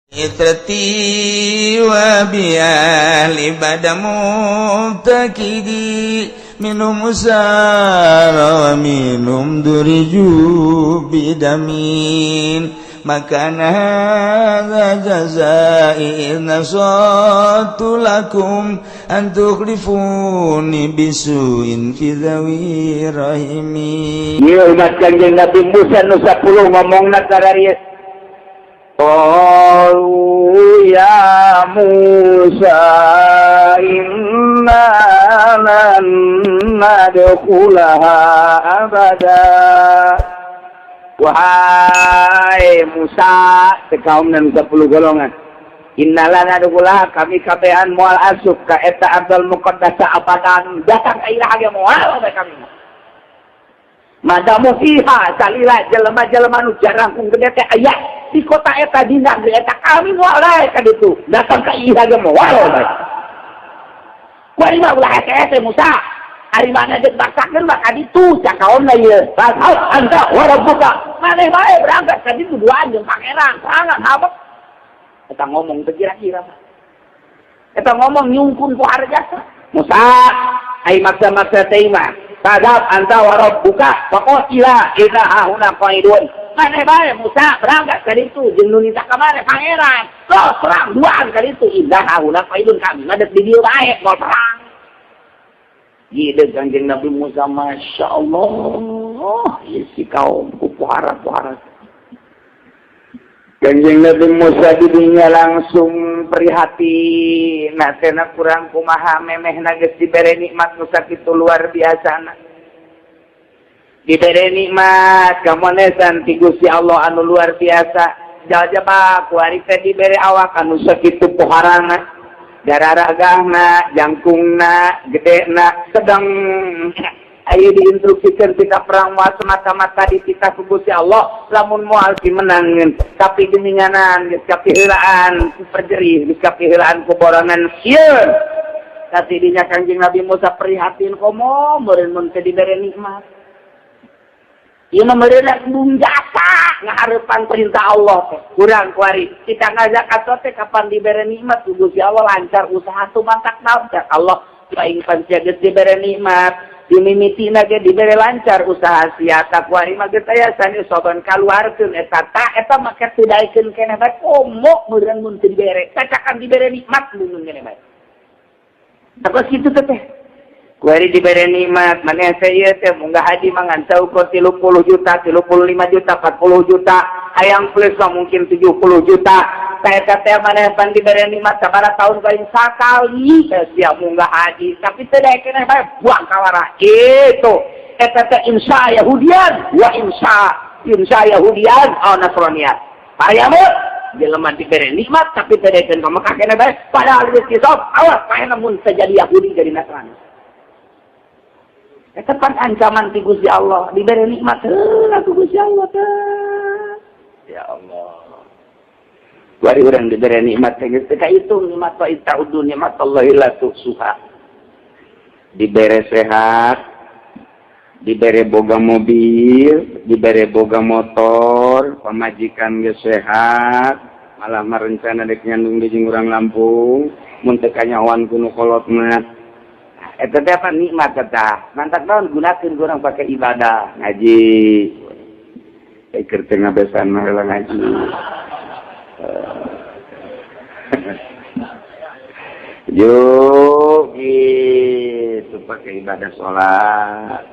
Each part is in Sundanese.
Itrati wa biali bada mubtakidi minum usara wa minum duriju bidamin maka hadza jazai in nasatu lakum an tukhlifuni bisuin fi dhawi rahimi. Ieu umat Kanjeng Nabi Musa nu 10 ngomongna kararieu. Qalu ya Musa, inna lan nadkhulaha abada. Wahai Musa, kaum nu 10 golongan. Inna lan nadkhulaha, kami kabehan moal asup ka eta Ardul Muqaddasa abadan, datang ka iraha ge moal bae kami. Madamu fiha, salila jelema-jelema nu jarangkung gede teh aya di kota eta, di negeri eta, kami moal daek ka ditu, datang ka ieu ge moal bae. Kuari mah ulah hese-hese, Musa, ari mana deuk maksakeun mah ka ditu, cak kaomna ieu. Fadhhab anta wa rabbuka, maneh bae berangkat ka ditu duaan jeung pangeran, sangat habek. Eta ngomong teu kira-kira, eta ngomong nyungkun ku harjasa. Musa, ai maksa-maksa teh mah. Fadhhab anta wa rabbuka faqatila inna hahuna qaidun. Maneh bae, Musa, berangkat ka ditu jeung nu nitah ka maneh pangeran. Los perang duaan ka ditu, inna hahuna qaidun, kami mah deuk di dieu bae moal perang. Gitu Kanjeng Nabi Musa, Masya Allah, ieu si kaum ku puhara-puhara. Kanjeng Nabi Musa didinya langsung prihatin. Nah, tena kurang kumaha memehna geus dibere nikmat nu sakitu luar biasa. Dibere nikmat kamonesan ti Gusti Allah anu luar biasa. Jajaba kuari teh dibere awak anu sakitu poharana. Dararagahna, jangkungna, gedena, sedang ayo diinstruksikan kita perang moal semata-mata dititah ku Gusti Allah, lamun moal dimenangin, tapi geninganan geus kapiheulaan ku perjerih, geus kapiheulaan ku borongan sieun. Tapi dinya Kangjeng Nabi Musa prihatin, komo meureun mun teu dibere nikmat. Ieu mah meureun embung jasa ngahareupan perintah Allah teh. Kurang kuari kita ngajak atau teh kapan dibere nikmat ku Gusti Allah lancar usaha tuh mantak naon cak Allah aing pan sia geus dibere nikmat dimimitina ge dibere lancar usaha sia tak kuari mah geus aya sani soban kaluarkeun eta ta eta make teu daekeun keneh bae, komo meureun mun teu dibere cacakan dibere nikmat mun keneh bae. Tapi kitu teh kuari dibere nikmat maneh teh ieu teh munggah haji mah ngan saukur 30 juta, 35 juta, 40 juta, hayang plus mah mungkin 70 juta. Saya teh maneh pan dibere nikmat sabaraha tahun paling sakali teh sia munggah haji, tapi teu daekeun bae buang kawara itu. Eta teh insya Yahudian wa insya insya Yahudian au Nasranian. Parayamut jelema dibere nikmat tapi teu daekeun ka Mekah keneh bae, padahal geus kisop awas paehna mun teu jadi Yahudi jadi Nasrani. Eta pan ancaman ti Gusti Allah, dibere nikmat heula ku Gusti Allah teh. Ya Allah. Kuari urang dibere nikmat teh geus teu kahitung nikmat, wa ta'uddu nikmatallahi la tuhsuha. Dibere sehat, dibere boga mobil, dibere boga motor, pamajikan geus sehat, malah merencana dek nyandung di jeung urang Lampung, mun teu kanyahoan ku nu kolot mah. Eta teh apa nikmat eta. Mantak naon gunakeun urang pake ibadah, ngaji. Keur teu ngabesan mah heula ngaji. Yo gitu pakai ibadah sholat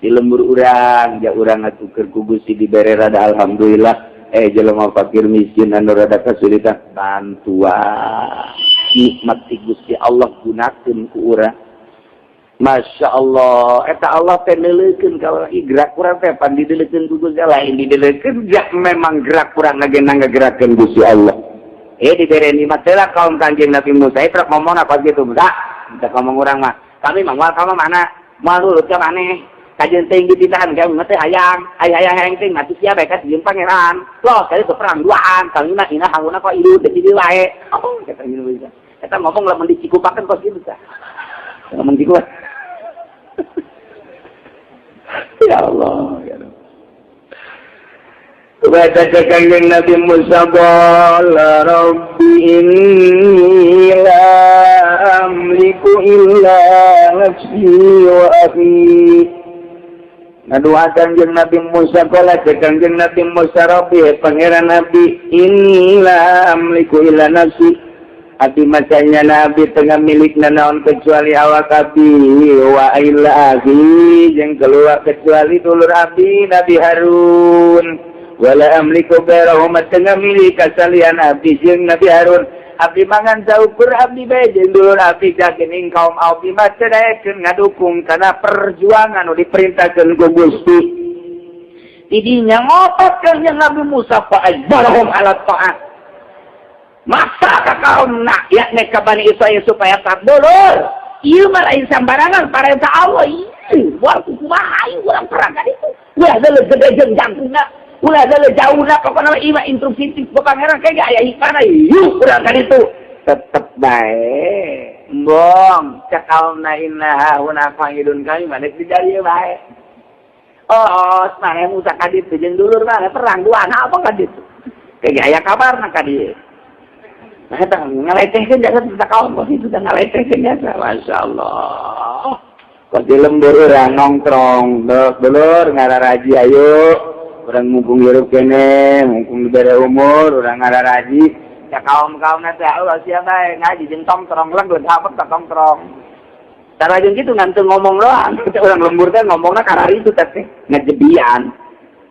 di lembur urang ja urang atuh keur ku Gusti dibere rada alhamdulillah, jelema fakir miskin anu rada kesulitan bantuan, nikmat ti Gusti Allah gunakeun ku urang. Masya Allah, eta Allah teh neuleukeun ka urang, gerak urang teh pan dideulekeun ku Gusti Allah, lain dideulekeun ja memang gerak urang ngagena ngagerakeun Gusti Allah. Dibere nikmat heula kaum Kanjeng Nabi Musa itu ngomong apa gitu, Musa? Kita ngomong urang mah, kami mah moal ka mana? Moal nurut ka maneh. Kajeun teuing dititahan kami mah teh hayang, ay hayang hayang teuing mati sia bae ka jeung pangeran. Loh, kali perang duaan, kami mah ina hanguna kok ieu deui di wae. Oh, kata gitu bisa. Eta ngomong lamun dicikupakeun kos kitu tah. Ngomong cikup. Ya Allah, ya Allah. Baca Kangjeng Nabi Musa, qala rabbi inni la amliku illa nafsi wa akhi. Ngadoa Kangjeng Nabi Musa, qala, Kangjeng Nabi Musa, rabbi, pangeran Nabi, inni la amliku illa nafsi, abdi masanya Nabi tengah milik nanaon kecuali awak abdi, wa illa akhi, jeung keluar kecuali dulur abdi Nabi Harun, wala amliku ghairahum, tengah milik kasalian abdi jeung Nabi Harun. Abdi mangan saukur abdi bae jeung dulur abdi. Geuning kaum abdi mah teu daekeun ngadukung kana perjuangan nu diperintahkeun ku Gusti. Tidinya ngotot Kangjeng Nabi Musa, fa ajbarahum ala ta'at, maksa ka kaum yakni ka Bani Israil supaya tak dulur. Ieu mah lain sambarangan parentah Allah ieu, moal kumaha ieu urang perang ka ditu. Ulah deuleu gede jeung jangkungna, ulah deuleu jauhna, pokona mah ieu mah instruksi ti pangeran kayak aya hikmahna, yuk urang ka ditu. Tetep bae embong, cek kaumna, inna hahuna qa'idun, kami mah di dieu bae. Oh, maneh Musa ka ditu jeung dulur maneh perang dua apa ka ditu, kayak aya kabarna ka dieu. Nah, eta ngalecehkeun jasa teh kaum kok itu teh ngalecehkeun jasa. Masya Allah. Kok di lembur urang nongkrong, dek dulur ngararaji ayo. Urang mumpung hirup kene, mumpung dibere umur, urang ngararaji. Ya kaum-kaum teh Allah sia bae ngaji jeung tongkrong lah geus hapet ka tongkrong. Cara jeung kitu ngan teu ngomong doang. Urang lembur teh ngomongna karari itu teh ngajebian.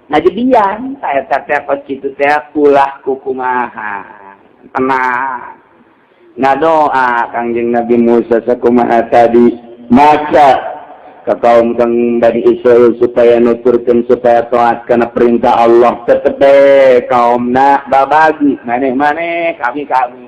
Ngajebian, saya teh kos kitu teh ulah kukumaha. Tenang, ngadoa Kangjeng Nabi Musa sakumaha tadi, maka ke kaum kang Bani Israel supaya nuturkeun, supaya taat kana perintah Allah. Tetep kaumna babagi, maneh-maneh, kami-kami,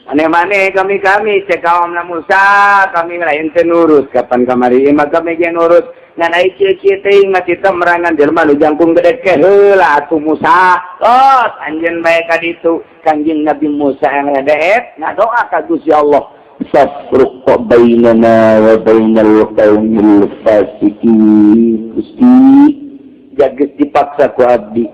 maneh-maneh, kami-kami. Cek kaumna Musa, kami lain teu nurut kapan kamari mah, kami ge nurut, ngan ai kieu-kieu teuing mah kita merangan jelema nu jangkung gede ke heula atuh. Musa, oh, anjeun bae ka ditu. Kangjeng Nabi Musa yang redeet ngadoa ka Gusti Allah, fafruq bainana wa bainal qaumil fasiqin. Gusti, geus dipaksa ku abdi,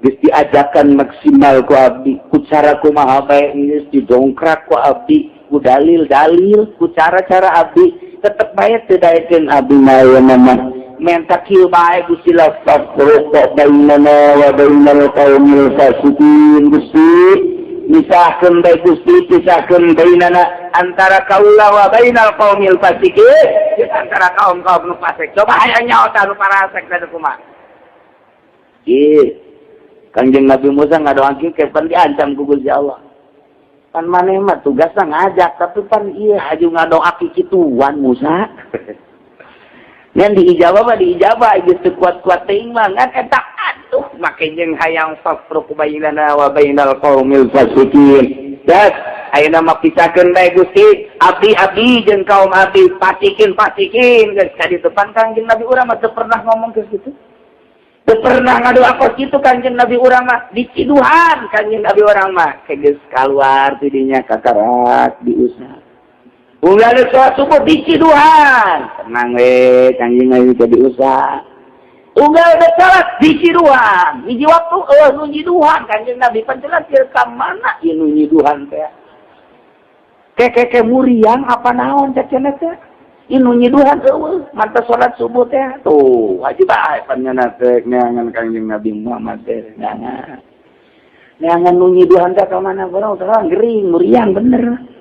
geus diajakan maksimal ku abdi, ku cara kumaha bae geus didongkrak ku abdi, ku dalil-dalil, ku cara-cara abdi, tetep bae teu daekeun. Abdi mah mah menta kieu bae, Gusti lah, fafruq bainana wa bainal qaumil fasiqin. Gusti, misahkeun bae, Gusti, pisahkeun bainana, antara kaula, wa bainal qaumil fasiqin, antara kaum-kaum nu fasik. Coba hayang nyaho tah nu parasek teh kumaha. Ih, Kangjeng Nabi Musa ngadoa kieu pan diancam ku Gusti Allah. Pan maneh mah tugasna ngajak, tapi pan ieu haju ngadoa kikituan Musa. Ngan diijabah mah diijabah, geus teu kuat-kuat teuing mah ngan eta atuh make jeung hayang fafruq bainana wa bainal qaumil fasiqin. Das, ayeuna mah pisahkeun bae Gusti, abdi-abdi jeung kaum abdi fasikin fasikin geus ka ditu. Pan Kangjeng Nabi urang mah teu pernah ngomong ke kitu. Teu pernah ngadoa kos kitu Kangjeng Nabi urang mah, diciduhan Kangjeng Nabi urang mah geus keluar tidinya kakarak diusap. Unggal sholat subuh diciduhan. Tenang we, Kangjeng Nabi teh diusap. Unggal dek salat diciduhan. Hiji waktu eueuh nu nyiduhan Kangjeng Nabi, pan jelas ieu ka mana ieu nu nyiduhan teh. Keke muriang apa naon cek cenah teh. Ieu nyiduhan eueuh mantap salat subuh teh tuh wajib bae pan nyana teh neangan Kangjeng Nabi Muhammad teh neangan. Neangan nu nyiduhan teh ka mana barang terang gering muriang bener.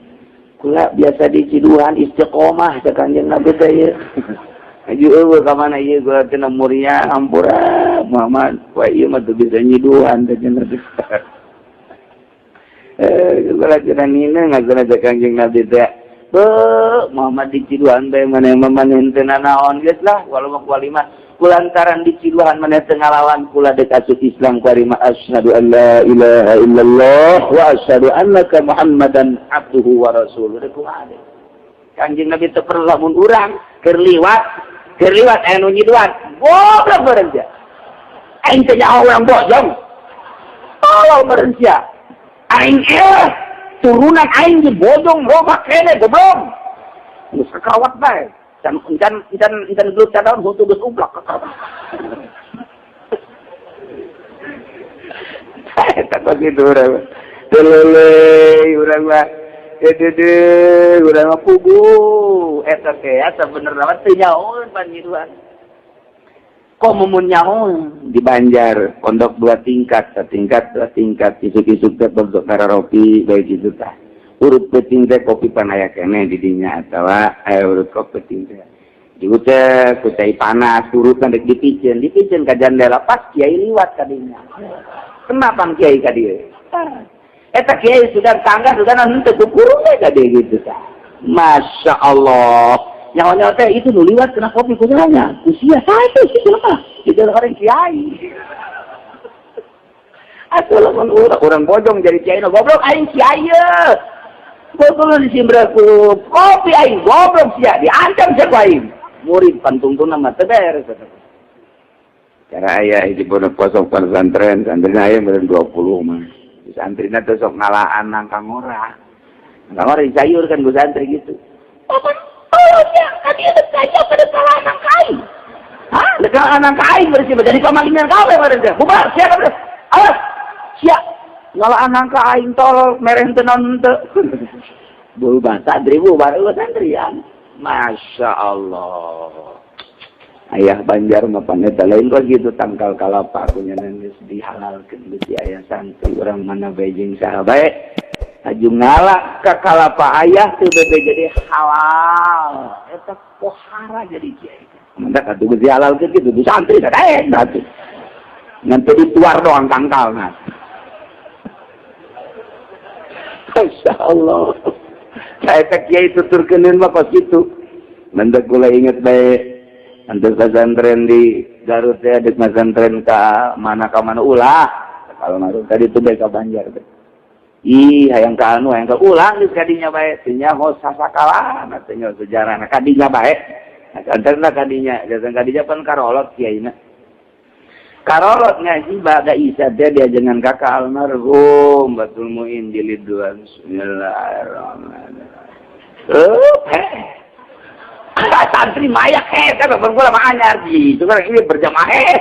Kula biasa di ciduhan istiqomah cek Kangjeng Nabi teh ieu. Aju eueuh ka mana ieu kula cenah muriang, ampura Muhammad, wah ieu mah teu bisa nyiduhan teh cenah. Eh, kula cenah nina ngazana cek Kangjeng Nabi teh. Be, Muhammad di ciduhan teh maneh mah maneh teu nanaon geus lah walau mah kualima. Kulantaran di ciduhan maneh teu ngalawan kula dek asup Islam kuarima, asyhadu an la ilaha illallah wa asyhadu annaka Muhammadan abduhu wa rasuluh. Dek kumaha deh. Kangjeng Nabi teu perlu lamun urang keur liwat aya nu nyiduhan. Goblok beureun sia. Aing teh nyaho urang bojong. Tolol beureun sia. Aing turunan aing di bojong loba kene goblok. Geus kakawat bae. Can can can can gelut cadaun huntu geus ublak kakawat. Eta kos kitu urang. Teu urang mah. Dede urang mah puguh. Eta teh sabenerna mah teu nyahoeun panjiruan. Kok mumun nyahoeun di Banjar pondok dua tingkat, tingkat dua tingkat, isuk-isuk teh pondok kararopi bae kitu tah. Urut peuting teh kopi pan aya keneh di dinya atawa aya urut kopi peuting teh. Diucek ku cai panas, urutan rek dipiceun, dipiceun ka jandela pas kiai liwat ka dinya. Kenapa kiai ka dieu? Eta kiai sudah tangga sudah henteu kukurung we ka dieu gitu tah. Masya Allah. Nyawa-nyawa teh itu nu liwat kena kopi kunyanya. Usia saya sih kenapa? Itu orang kiai. Atuh lamun urang bojong jadi kiai nu goblok aing kiai ye. Goblok disimbra ku kopi aing goblok sia, diancam sia ku aing. Murid pantungtuna mah teu beres. Cara aya di pondok kosong pesantren, santrina aya meureun 20 mah. Santrina teh sok ngalaan nangka ngora. Nangka ngora dicayur kan ku santri gitu. Oh, oh ya, kan dia dek pada kalah nangka aing. Hah? Dek kalah nangka aing berarti jadi pamalingan kabeh meureun teh. Bubar sia kabeh. Awas. Sia. Ngalaan nangka aing tolol mereh teu naon teu. Bubar santri bubar eueuh santrian. Masya Allah. Ayah Banjar mah paneta lain kok gitu tangkal kalapa ku nya geus dihalalkeun geus aya santri urang mana bae jeung saha bae. Aju ngala ka kalapa ayah teu bebe jadi halal. Eta pohara jadi kiai. Mantap atuh geus dihalalkeun kitu di santri teh daek atuh. Ngan teu dituar doang tangkalna. Masya Allah. Saya teh kiai tuturkeun mah kos kitu. Mendak kula inget bae untuk pesantren di Garut ya, dek pesantren ka mana ka mana ulah. Kalau marun tadi itu bae ka Banjar teh. Ih, hayang ka anu, hayang ka ulah geus kadinya bae. Teu nyaho sasakalana, teu nyaho sejarahna kadinya bae. Nah, santerna kadinya, datang kadinya pan karolot kiaina. Karolot ngaji ba'da Isya teh diajengan kakak almarhum Batul Muin jilid 2. Bismillahirrahmanirrahim. Heh. Santri mayak he, kan berpula mah anyar gitu kan ini berjamaah he,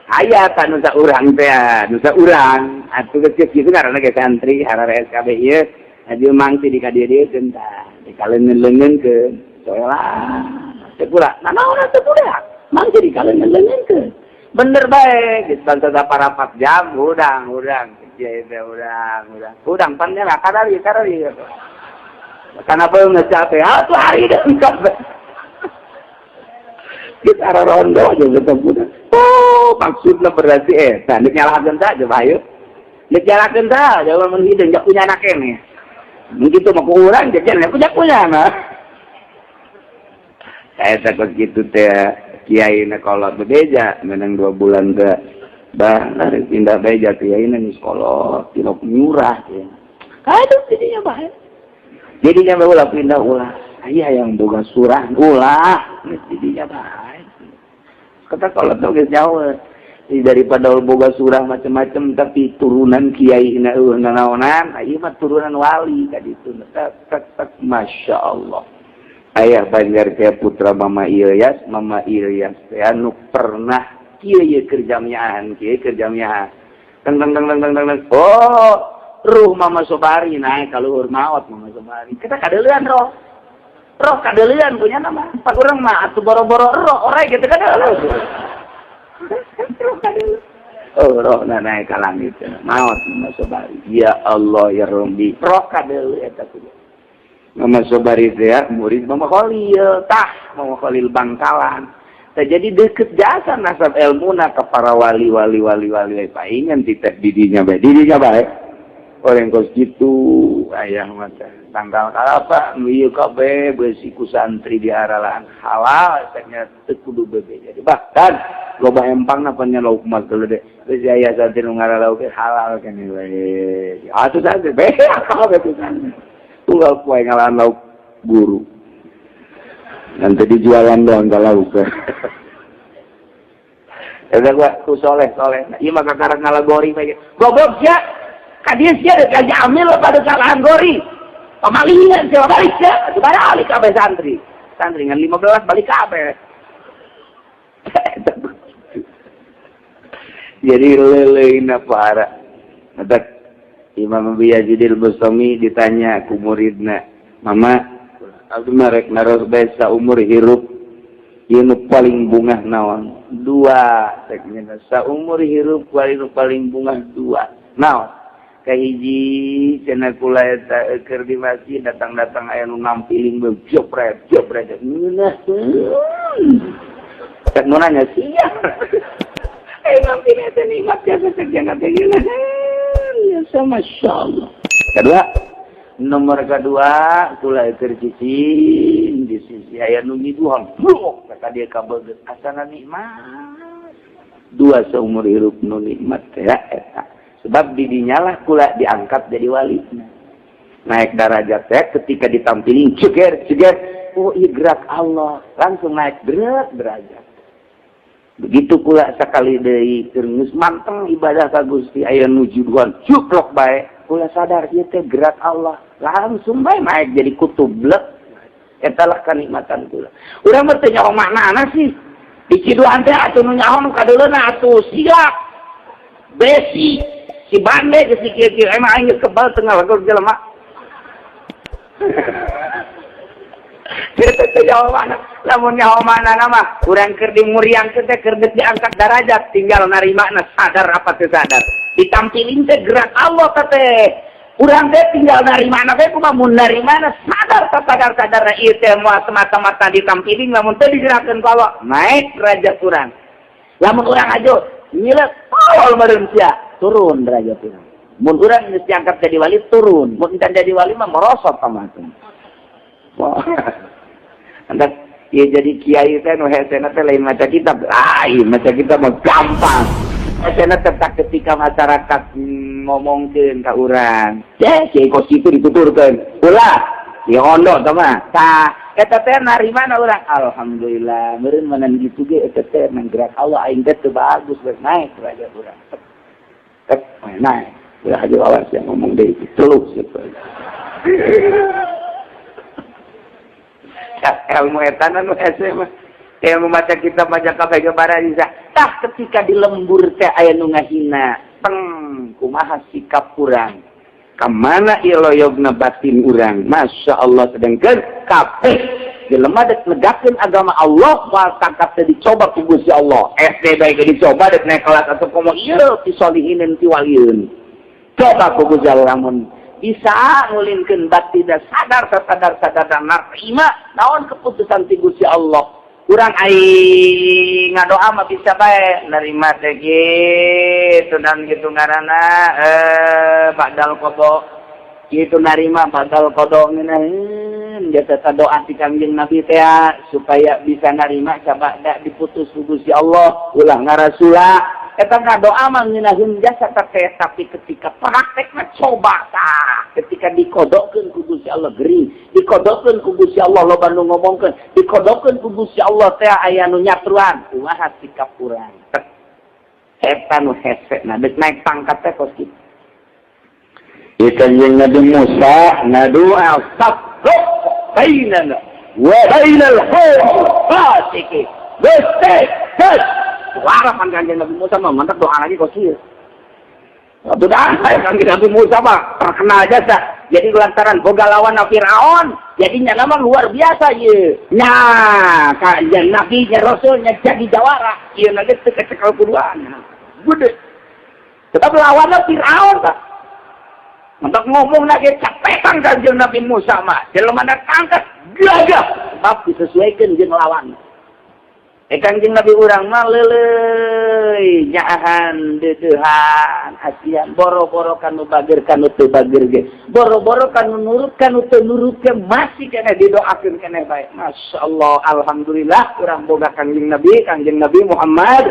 aya kan nusa urang teh, nusa urang atuh geus kitu ngaranna ge santri harare SKB ieu aju mangsi di ka dieu dieu tah dikaleungeun-leungeunkeun soelah teu pula nanaon teu pula mangsi dikaleungeun-leungeunkeun bener bae geus bangsa saparapat jam hudang hudang kieu teh hudang hudang hudang pan nya kadari kadari karena banget capek atuh hari dengkap kita rondo aja tetep udah. Oh, maksudnya berarti nah, nek nyalahakeun saja bayu. Nek nyalahakeun saja mun hideung jak punya anak kene. Begitu mah ku urang jajan punya punya mah. Saya takut gitu teh kiai na kolot bebeja menang 2 bulan ke bah pindah beja kiai na geus kolot tilok nyurah ya. Aduh, jadinya bahaya. Jadinya ulah pindah ulah. Aya yang boga surah ulah jadinya baik. Kata kalau tuh geus jauh daripada boga surah macam-macam tapi turunan kiai na eueuh nanaonan, ieu mah turunan wali ka ditu. Tek tek tek, Masya Allah. Ayah Banjar teh putra Mama Ilyas, Mama Ilyas teh anu pernah kieu ieu keur jamiahan, kieu keur jamiahan. Teng teng teng teng teng teng. Oh, ruh Mama Sobari naik ka luhur maot Mama Sobari. Kita kadeuleun roh. Roh kadeuleun punya nama. Pak urang mah atuh boro-boro roh orai gitu kan. Roh kadeuleun. Oh, roh na naik ka langit. Maot Mama Sobari. Ya Allah ya Rabbi. Roh kadeuleun eta kudu. Mama Sobari teh ya, murid Mama Khalil. Tah, Mama Khalil Bangkalan. Tah jadi deket jasa nasab ilmuna ke para wali wali wali wali paingan titeh didinya bae. Didinya bae. Orang kos gitu ayah mah teh tanggal kalapa nu ieu kabeh beusi ku santri diaralan halal nya teu kudu bebe jadi bahkan loba empang nya lauk mah gede geus aya santri nu ngaralauk halal keneh we atuh santri be kabeh ku santri tunggal poe ngalaan lauk guru nanti dijualan doang ka lauk. Eta gua ku soleh soleh. Ieu mah kakara ngalagori bae. Goblok sia. Ka dieu sia deuk jamil pada kesalahan gori. Pamalingan sia balik sia. Atuh balik kabeh santri. Santri ngan 15 balik kabeh. Jadi leuleuyna para. Matak Imam Abu Yazid al-Bustami ditanya ku muridna, "Mama, abdi mah rek naros bae, saumur hirup ieu nu paling bungah naon?" Dua cek nya, saumur hirup paling paling bungah dua. Naon? Kahiji cenah, kula eta keur di masjid, datang-datang aya nu nampiling, jopret jopret, ngeunah. Cek nu nanya, sia eh nampiling eta nikmat biasa, cek jangan teh ngeunah biasa, Masya Allah. Kedua, nomor kedua, kula keur cicing di sisi aya nu nyiduhan, blok kata dia kabeget, asana nikmat. Dua seumur hirup nu nikmat teh eta, sebab didinyalah kula diangkat jadi wali, naik derajat teh ketika ditampilin ceger ceger, oh iya gerak Allah, langsung naik berat derajat. Begitu kula sekali deui keur geus manteng ibadah ka Gusti, aya nu juduhan, cuplok bae, kula sadar ieu teh gerak Allah, langsung bae naik jadi kutub blek. Eta lah kanikmatan kula. Urang mah teu nyaho maknana sih di ciduhan teh, atuh nu nyaho nu kadeuleuna atuh silap besi si bande geus si kieu, emang aing geus kebal teu ngalagur jelema. Kita teh nyaho mana, lamun nyaho mana nama urang keur dimuriangkeun teh, keur geus diangkat derajat, tinggal narimana sadar apa teu sadar. Ditampilin teh gerak Allah teh, urang teh tinggal narimana teh kumaha. Mun narimana sadar teu sadar, sadar ieu teh moal semata-mata ditampiling. Lamun teu digerakkeun ku Allah, naik derajat urang. Lamun urang aja nyilek tolol meureun sia, turun derajat urang. Mun urang geus diangkat jadi wali, turun. Mun encan jadi wali mah merosot sama tuh. Wah. Antak ya jadi kiai teh nu hesena teh lain maca kitab, lain maca kitab mah gampang. Hesena tetap ketika masyarakat ngomongkeun ka urang, "Ceh, kiai kos kitu dituturkeun." Ulah, kiai hondo tah mah. Tah, eta teh narimana urang? Alhamdulillah, meureun manan gitu ge eta teh gerak Allah, aing teh teu bagus, geus naik derajat urang. Tek, naik. Ulah aja, awas yang ngomong deui, teluk siapa. Ilmu eta nu hese mah ilmu maca kitab, maca kabeh ge bara bisa. Tah, ketika di lembur teh aya nu ngahina, teng kumaha sikap urang, kamana ieu loyogna batin urang? Masya Allah. Sedangkan kabeh jelema dek negakeun agama Allah moal tangkap teh dicoba ku Gusti Allah. SD bae ge dicoba, dek naik kelas atau komo ieu ti solihinin ti walieun, coba ku Gusti Allah. Lamun bisa ngulinkeun batin, sadar sadar sadar dan narima naon keputusan ti Gusti Allah, urang ai ngadoa mah bisa bae nerima teh gitu dan gitu ngaranna badal qada gitu, narima badal qada ngeunaheun jasa doa ti Kangjeng Nabi teh supaya bisa narima sabada diputus ku Gusti Allah, ulah ngarasula. Eta ngadoa mah ngeunaheun jasa teh, tapi ketika praktekna coba tah, ketika dikodokeun ku Gusti Allah gering, dikodokeun ku Gusti Allah loba nu ngomongkeun, dikodokeun ku Gusti Allah teh aya nu nyatruan, kumaha sikap urang? Eta nu hese. Nah, dek naik pangkat teh kos kitu. Ieu Kanjeng Nabi Musa ngadoa, "Fafruq bainana wa bainal qawmi fasiqin." Gusti, geus suara pan Kanjeng Nabi Musa mah mantap, doa lagi kos kieu. Waktu dah Kanjeng Nabi Musa mah terkenal jasa. Jadi lantaran boga lawan Fir'aun, jadinya nama luar biasa ye. Nya, kanjeng Nabi nya Rasulnya jadi jawara. Ieu nanti teu kecekel kuduan. Gede. Tetap lawannya Fir'aun tak. Mantap ngomong lagi capetan Kanjeng Nabi Musa mah. Jelema tangkat gagah. Sebab disesuaikan jeung lawan. Eh, Kanjeng Nabi urang mah leuleuy, nyaahan, deudeuhan, asian, boro-boro kanu bager kanu teu bager ge. Boro-boro kanu nurut kanu teu nurut ge masih keneh didoakeun keneh bae. Masya Allah, alhamdulillah urang boga Kanjeng Nabi, Kanjeng Nabi Muhammad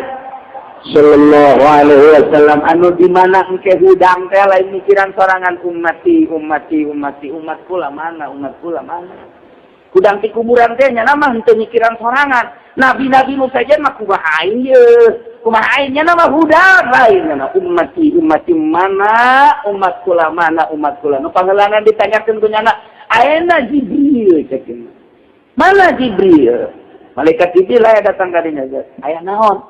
sallallahu alaihi wasallam, anu di mana engke hudang teh lain mikiran sorangan, ummati, ummati, ummati, umat kula mana, umat kula mana. Hudang ti kuburan teh nya mah henteu mikiran sorangan. Nabi-nabi nu saja mah kumaha aing ye, kumaha aing, nya mah hudang lain nya ummati, ummati mana, umat kula mana, umat kula. Nu pangheulana ditanyakeun ku nyana, "Ayeuna Jibril?" cek. "Mana Jibril?" Malaikat Jibril aya datang ka dinya. "Aya naon?"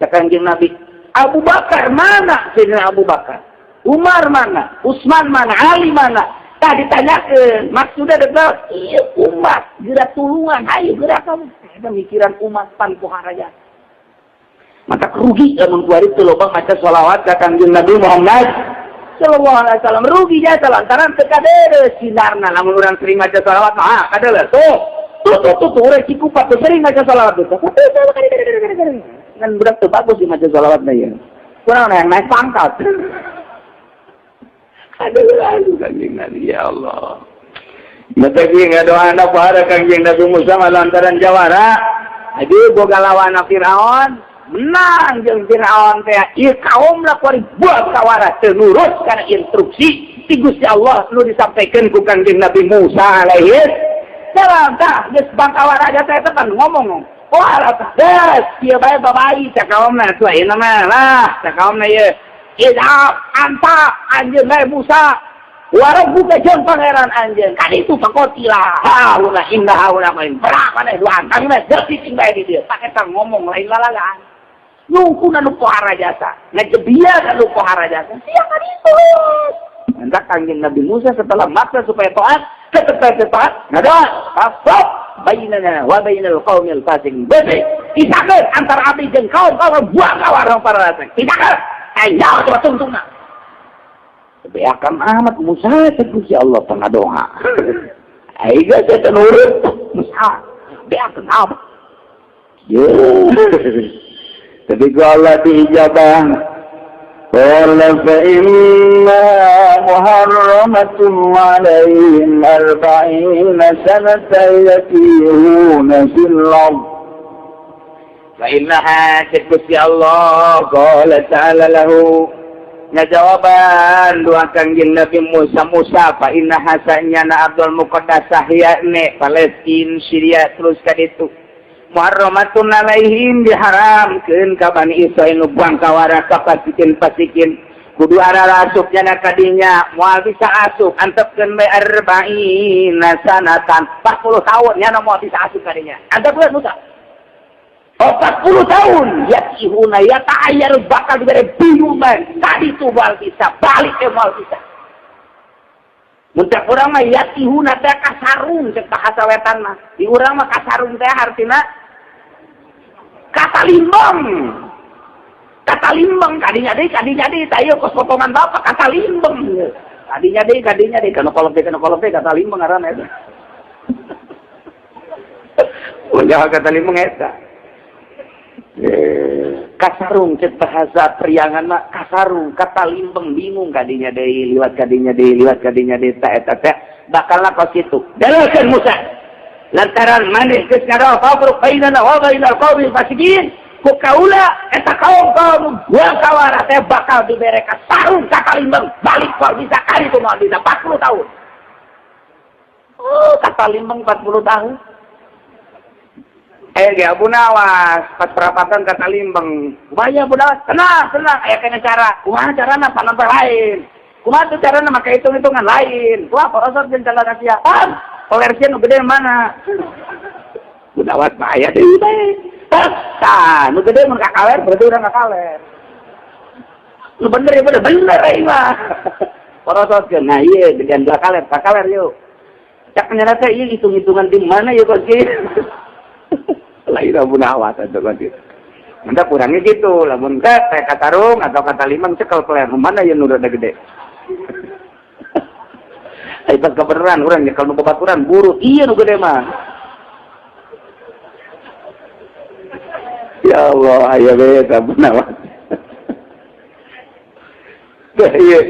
Cek Kanjeng Nabi. Abu Bakar mana? Sayyidina Abu Bakar, Umar mana? Utsman mana? Ali mana? Tah ditanyakeun, maksudnya adalah ieu umat gerak tulungan, ayo gerak kamu. Eta mikiran umat pan pohara jasa. Maka rugi lamun kuari teu loba maca sholawat ka Kangjeng Nabi Muhammad sallallahu alaihi wasallam, rugi jasa lantaran teu kadeuleu sinarna. Lamun urang sering maca sholawat mah kadeuleu tuh tuh tuh tuh tuh, urang Cikupa tuh sering maca sholawat tuh. Ngan budak teu bagus di maca sholawat na ieu, kurang yang naik pangkat. Aduh, aduh, Kangjeng Nabi, ya Allah. Mata kieu ngadoa para Kangjeng Nabi Musa lantaran jawara. Aduh, boga lawan Firaun, menang jeung Firaun teh. Ieu kaum lah kuari buat kawara teu nurut kana instruksi ti Gusti Allah nu disampaikan ku Kangjeng Nabi Musa alaihi salam. Tah, geus bangkawara teh kan ngomong. Wah, tah, geus kieu bae babai cak kaumna tuh ayeuna mah lah, cak kaumna ieu. Idhab anta anjeun bae Musa wa rabbuka jeung pangeran anjeun kan itu faqatila hauna inna hauna main berapa maneh dua antang mah geus cicing bae di dieu pake tang ngomong lain lalagaan nungkuna nu pohara jasa ngajebian anu pohara jasa sia kan itu. Maka Kangjeng Nabi Musa setelah maksa supaya taat, tetap taat, ngadoa, fasok bainana wa bainal qaumil fasiqin. Bebe, pisahkeun antara abdi jeung kaum kaum buang kawarang para fasik. Pisahkeun. Ayo coba tungtungna. Tapi akan amat Musa cek ya Allah pangadoa. Ayo saya nurut Musa. Beakan amat. Ye. Tapi ku Allah diijabah. Qala fa inna muharramatun alaihim arba'ina sanatan yatihuna fil ard. Fa innaha cek Gusti Allah qala ta'ala lahu ngajawaban doa Kangjeng Nabi Musa. Musa, fa innaha sanyana Ardul Muqaddasah yakni Palestina, Syria terus ka ditu muharramatun alaihim diharamkeun ka Bani Israil nu bangkawara ka fasikin fasikin kudu ara asup nyana kadinya moal bisa asup, antepkeun bae arba'ina sanatan 40 tahun nyana moal bisa asup kadinya, antepkeun Musa. 40 tahun yatihuna ya ta'ayyar bakal diberi bingung bae tadi tuh moal bisa balik ke moal bisa. Mun cek urang mah yatihuna teh kasarung, cek bahasa wetan mah di urang mah kasarung teh artina kata limbang, kata limbang kadinya deui tayo kos potongan bapak kata limbang kadinya deui kana kolot teh kata limbang ngaranna eta. Ulah kata limbang eta. Kasarung cek bahasa priangan mah kasarung kata limbang bingung kadinya deui liwat kadinya deui liwat kadinya deui ta eta teh bakal kos kitu. Dalilkeun Musa lantaran maneh geus ngadawa fafruq bainana wa bainal qaumil fasiqin ku kaula eta kaum kaum buang kawara teh bakal dibere kasarung ka kalimbang balik moal bisa kali itu moal bisa 40 tahun. Oh, kata limbang 40 tahun. Eh, ge Abu Nawas pas perapatan kata limbang. Kumaha Abu Nawas? Tenang, tenang, aya kena cara. Kumaha carana panampe lain. Kumaha tuh carana make hitung-hitungan lain. Wah, porosot jeung calon sia. Ah, kolersia nu gede mana? Abu Nawas mah aya deui bae. Tah, nu gede mun kakaler berarti urang kakaler. Nu bener ya bener, bener euy mah. Porosotkeun. Nah, ieu gedean dua kaler, kakaler yuk. Cak nyana teh ieu hitung-hitungan di mana ya kos kieu? Lain Abu Nawas atau kan gitu. Mantap kurangnya gitu, lamun ke kayak kata rung atau kata limang cekel peler, mana yang nu rada gede. Ai pas kebenaran urang nyekel nu babaturan buru, iya nu gede mah. Ya Allah, aya we Abu Nawas. Iya.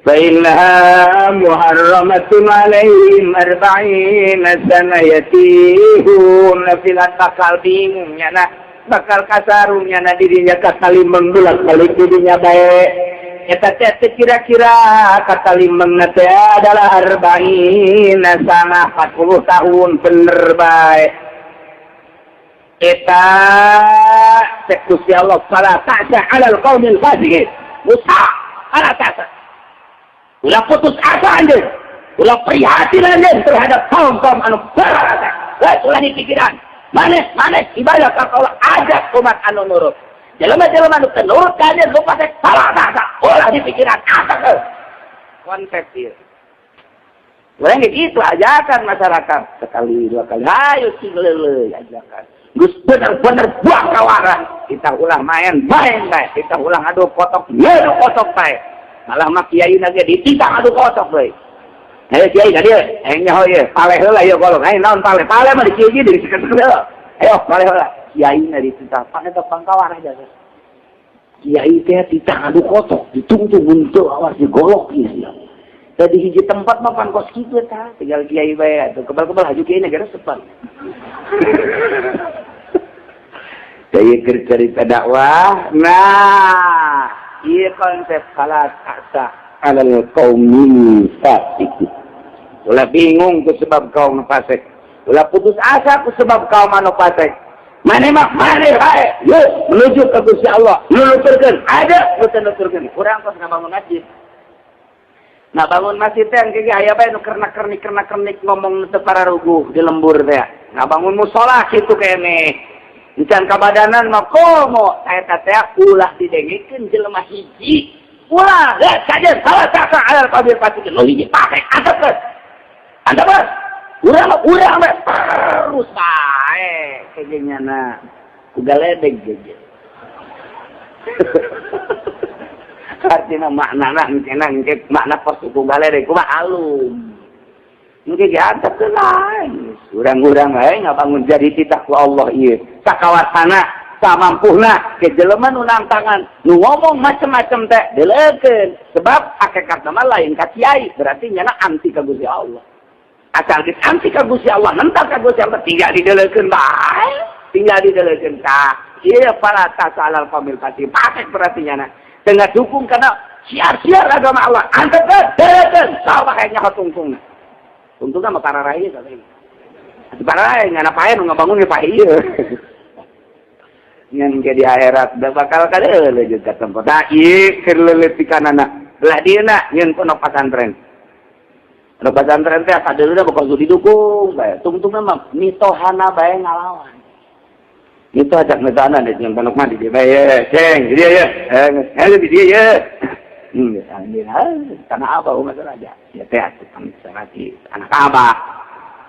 فإنها محرمة عليهم أربعين سنة يتيهون في الأرض bakal bingung nyana bakal kasarung nyana dirinya kata limeng bolak balik dirinya bae eta teh kira-kira kata limeng teh adalah arba'ina sanah 40 tahun bener bae eta cek Gusti Allah fala ta'sa 'alal qaumil fasiqin. Musa, fala ta'sa. Ulah putus asa anjeun. Ulah prihatin anjeun terhadap kaum-kaum anu berasa. Wes ulah dipikiran. Maneh maneh ibadah ka Allah ajak umat anu nurut. Jelema-jelema nu teu nurut ka anjeun, nu fasik, fala ta'sa, ulah dipikiran, antepkeun. Konsep ieu. Urang ge kitu ajakan masyarakat sekali dua kali, hayu sing leuleui ajakan. Geus bener-bener buang kawarah, kita ulah main main bae, kita ulah adu kotok, ngadu kotok bae. Malah mah kiai ge dititah adu kotok deui. Ayo kiai ka dieu, aing nyaho ieu, paleh heula ieu golong. Ayo naon paleh? Paleh mah di kieu di heula. Ayo paleh heula. Kiai na dititah, pan eta pangkawarah jasa. Kiai teh titah adu kotok, ditungtung untuk awas digolok ieu. Tadi hiji tempat mah pan kos kitu tah, tinggal kiai bae atuh kebal-kebal haju kiai negara sepan. Daya cerita dakwah. Nah, ieu konsep fala ta'sa alal qaumil fasiqin. Ulah bingung ku sebab kaum fasik. Ulah putus asa ku sebab kaum anu fasik. Maneh mah maneh bae. Yuk menuju ke Gusti Allah. Nuturkeun ada nu teu nuturkeun. Urang kos ngabangun masjid. Nah bangun masjid teh engke ge aya bae nu kernak-kernik kernak-kernik ngomong teu pararuguh di lembur teh. Ngabangun musola kitu keneh. Encan kabadanan mah komo eta teh ulah didengikeun jelema hiji. Ulah geus kajeun fala ta'sa alal qaumil fasiqin. Nu hiji fasik antepkeun. Antepkeun. Urang mah urang we terus bae kayaknya ku galedeg geus. Artinya makna engke makna pos ku galedeg kumaha alum. Engke ge antepkeun lain. Urang-urang bae ngabangun jadi titah ku Allah ieu. Sakawasana samampuhna ke jelema nu nangtangan nu ngomong macem-macem teh deleukeun sebab hakikatna mah lain ka kiai, berarti nyana anti ka Gusti Allah. Asal geus anti ka Gusti Allah, nentang ka Gusti Allah, tinggal dideleukeun bae, tinggal dideleukeun tah. Ieu fala ta'sa alal qaumil fasiqin. Fasik berarti nyana tengah dukung karena siar-siar agama Allah. Antepkeun, deleukeun, saha kayaknya tungtungna. Tungtungna mah para rai katanya. Para rai ngana pae nu ngabangun ge pae ieu. Ngan ke di akhirat da bakal kadeuleu jeung ka tempat. Da ieu keur leuletikanana. Belah dieuna nyeun pondok pesantren. Pondok pesantren teh kadeuleuna bakal didukung bae. Tungtungna mah mitohana bae ngalawan. Itu ajak mitohana di jeung pondok mah di dieu bae ye. Ceng, di dieu ye. Eh, di dieu ye. Tanah abah umat raja. Ya teh atuh sanati anak abah.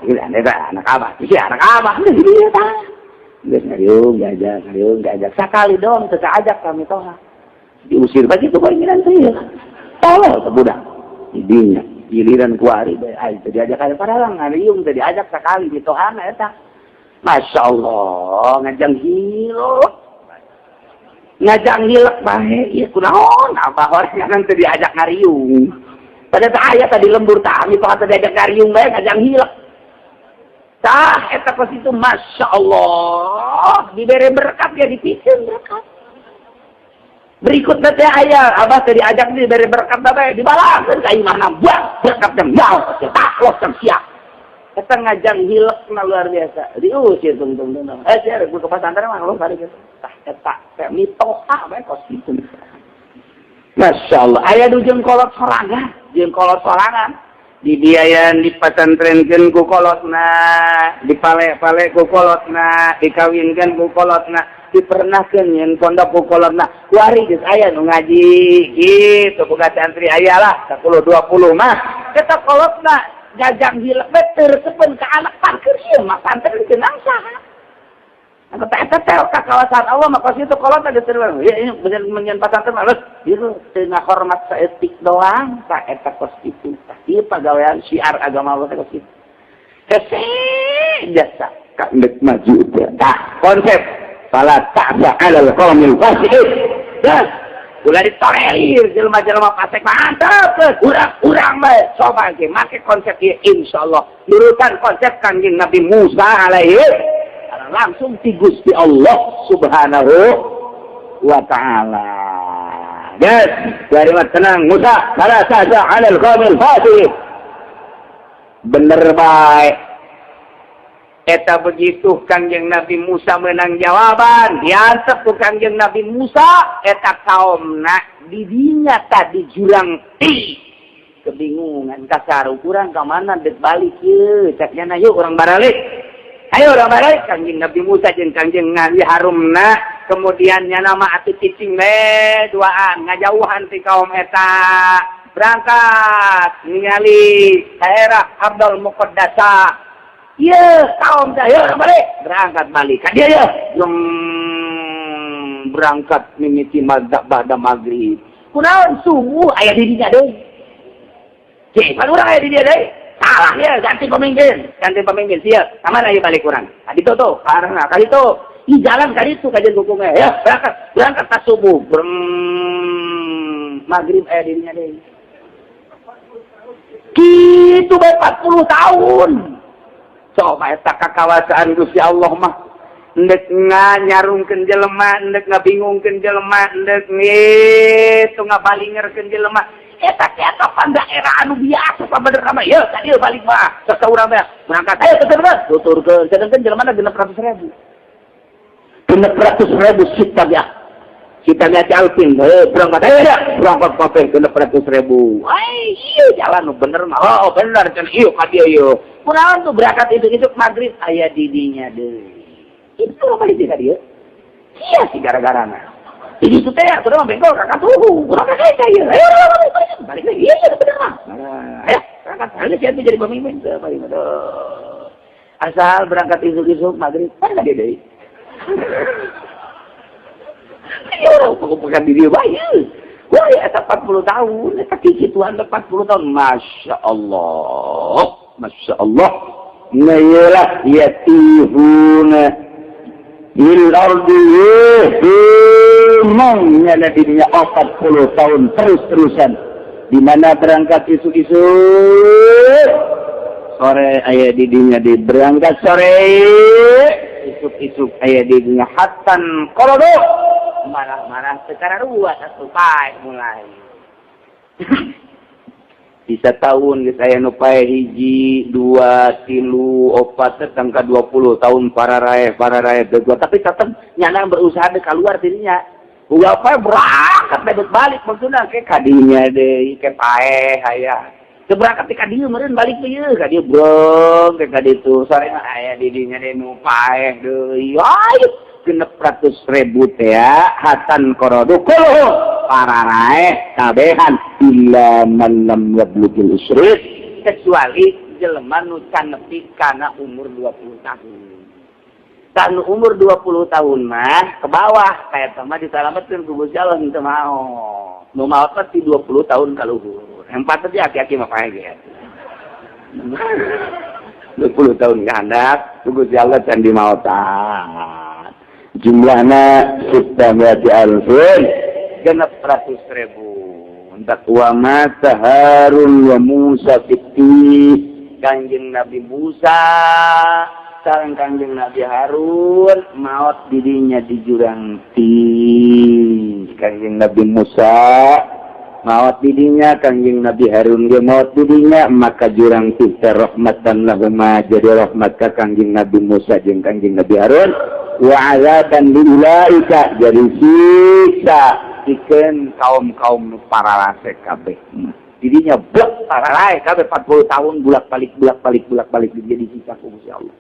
Gila, eta anak abah. Isi anak abah di dieu tah. Geus ngariung diajak, ngariung diajak. Sakali doang teu kaajak kami toha. Diusir begitu bae ngiran teh. Tolol teh budak. Didinya giliran kuari bae ai teu diajak aya padahal ngariung teu diajak sakali mitohana eta. Masya Allah, ngajang hilek. Ngajang hilek bae, ieu kunaon abah horengan teu diajak ngariung. Padahal teh aya tadi lembur tah mitoha teu diajak ngariung bae ngajang hilek. Tah eta kos itu Masya Allah diberi berkat ya dipikeun berkat. Berikutnya teh aya abah teh diajak diberi berkat bae dibalangkeun ka imahna buang berkat dan mau taklos dan siap. Eta ngajang hilekna luar biasa. Diusir tungtung tungtung. Eh sia rek ke pesantren mah lu balik gitu. Tah eta teh mitoha bae kos kitu. Masya Allah aya du jeung kolot sorangan, jeung kolot sorangan. Dibiayan dipesantrenkeun ku kolotna, dipale-pale ku kolotna, dikawinkeun ku kolotna, dipernahkeun nyeun pondok ku kolotna. Kuari geus aya nu ngaji kitu boga santri aya lah 10 20 mah. Eta kolotna gajang hilek teh teu resepeun ka anak parkir ieu mah santri dikeunang saha. Anu teh eta teh ka kawasan Allah mah kos itu kolotna geus teu ya ini bener menyeun pasantren mah ieu teu ngahormat saeutik doang tah eta kos kitu. Tah ieu pagawean syiar agama Allah teh kos kitu. Hese jasa ka endek maju teh. Tah konsep fala ta'sa 'alal qaumil fasiqin. Dah ulah ditolerir jelema-jelema fasik mantap urang-urang bae coba ge make konsep ieu insyaallah nurutan konsep Kanjeng Nabi Musa alaihi langsung ti Gusti Allah Subhanahu wa taala. Yes, dari tenang Musa, fala ta'sa 'alal qaumil fasiqin. Bener bae. Eta begitu Kangjeng Nabi Musa menang jawaban, diantep ku Kangjeng Nabi Musa eta kaumna didinya tadi jurang ti kebingungan kasar kurang ka mana dek balik ye cek nya yuk urang baralik. Ayo urang baralik Kangjeng Nabi Musa jeung Kangjeng Nabi Harunna Kemudian nama atuh cicing we duaan, ngajauhan ti kaum eta, berangkat ningali daerah Ardul Muqaddasah. Iya, kaum dah, ya balik, berangkat balik. Ka dia ya, yang berangkat mimiti maghrib, ba'da maghrib. Kunaon subuh aya di dinya deui. Cek, pan urang aya di dia deui. Salah ya, ganti pemimpin, ganti pemimpin siap. Kamana ieu balik urang? Ka ditu tuh, ka arahna, ka ditu. Ih, jalan ka ditu kajian dukungnya. Ya, berangkat, berangkat pas subuh. Breng, maghrib aya di dinya deui. Kitu bae 40 tahun. Coba eta kakawasaan Gusti Allah mah. Endek nganyarungkeun jelema, endek ngabingungkeun jelema, endek ngitu ngabalingerkeun jelema. Eta teh eta pan daerah anu biasa sabenerna mah. Yeuh, ka dieu balik mah. Sok urang teh berangkat, ayo tuturkeun. Tuturkeun, sedengkeun jelema 600.000. 600.000 sita ya. Sita ya alfin, berangkat ayo ya, berangkat kabeh 600.000. Ai, iya jalan nu bener mah. Oh, bener cenah ieu ka dieu ieu. Kunaon tuh berangkat itu maghrib aya di dinya deui. Itu apa di ka dieu? Sia sih gara-garana. Jadi itu teh atuh mah bengkol kakak tuh. Urang kakak ieu. Ayo balik balik lagi. Iya iya bener mah. Nah, ayo berangkat. Ayo siapa jadi pemimpin teu paling. Asal berangkat isuk-isuk maghrib, kan ka dieu deui. Ini orang bukan diri bae. Wah, ya 40 tahun, eta kikituan 40 tahun. Masya Allah. Masya Allah. Nah, iyalah, yatihuna fil ardi memangnya dirinya 40 tahun terus-terusan. Di mana berangkat isuk-isuk, sore aya didinya di berangkat sore, isuk-isuk aya didinya hattan qorodu, marah-marah secara ruas satu pae mulai bisa tahun geus aya nu pae hiji, dua, tilu, opat, tangka 20 tahun para raeh dua, tapi tetep nyana berusaha deh keluar dirinya. Udah apa berangkat bebet balik maksudnya ke kadinya deh ke pae aya. Teu berangkat di kadieu meureun balik deui ka dieu brong ke kaditu sore aya di dinya deui nu paeh deui. Ayo 600.000 teh ya hattan qorodu kulluhum para raeh kabehan illa man lam yablughil ishrin, kecuali jelema nu can nepi kana umur 20 tahun. Kan umur 20 tahun mah ke bawah kayak sama disalametkeun ku Gusti Allah teu mau. Nu maot mah ti 20 tahun ka luhur. Yang patut aki-aki mah pae ge. 20 tahun ka handap ku Gusti Allah can dimaotan. Jumlahna sittamiati alfin, 600.000. Entak wa mata Harun wa Musa fitti, Kanjeng Nabi Musa sareng Kanjeng Nabi Harun maot didinya di jurang Tih. Kanjeng Nabi Musa maot didinya, Kanjeng Nabi Harun ge maot didinya, maka jurang Tih teh rahmatan lahuma, jadi rahmat ka Kanjeng Nabi Musa jeung Kanjeng Nabi Harun, wa azaban li ulaika, jadi siksa pikeun kaum-kaum para rase kabeh. Didinya blek para rae kabeh 40 tahun bulak-balik bulak-balik bulak-balik jadi siksa ku Gusti Allah.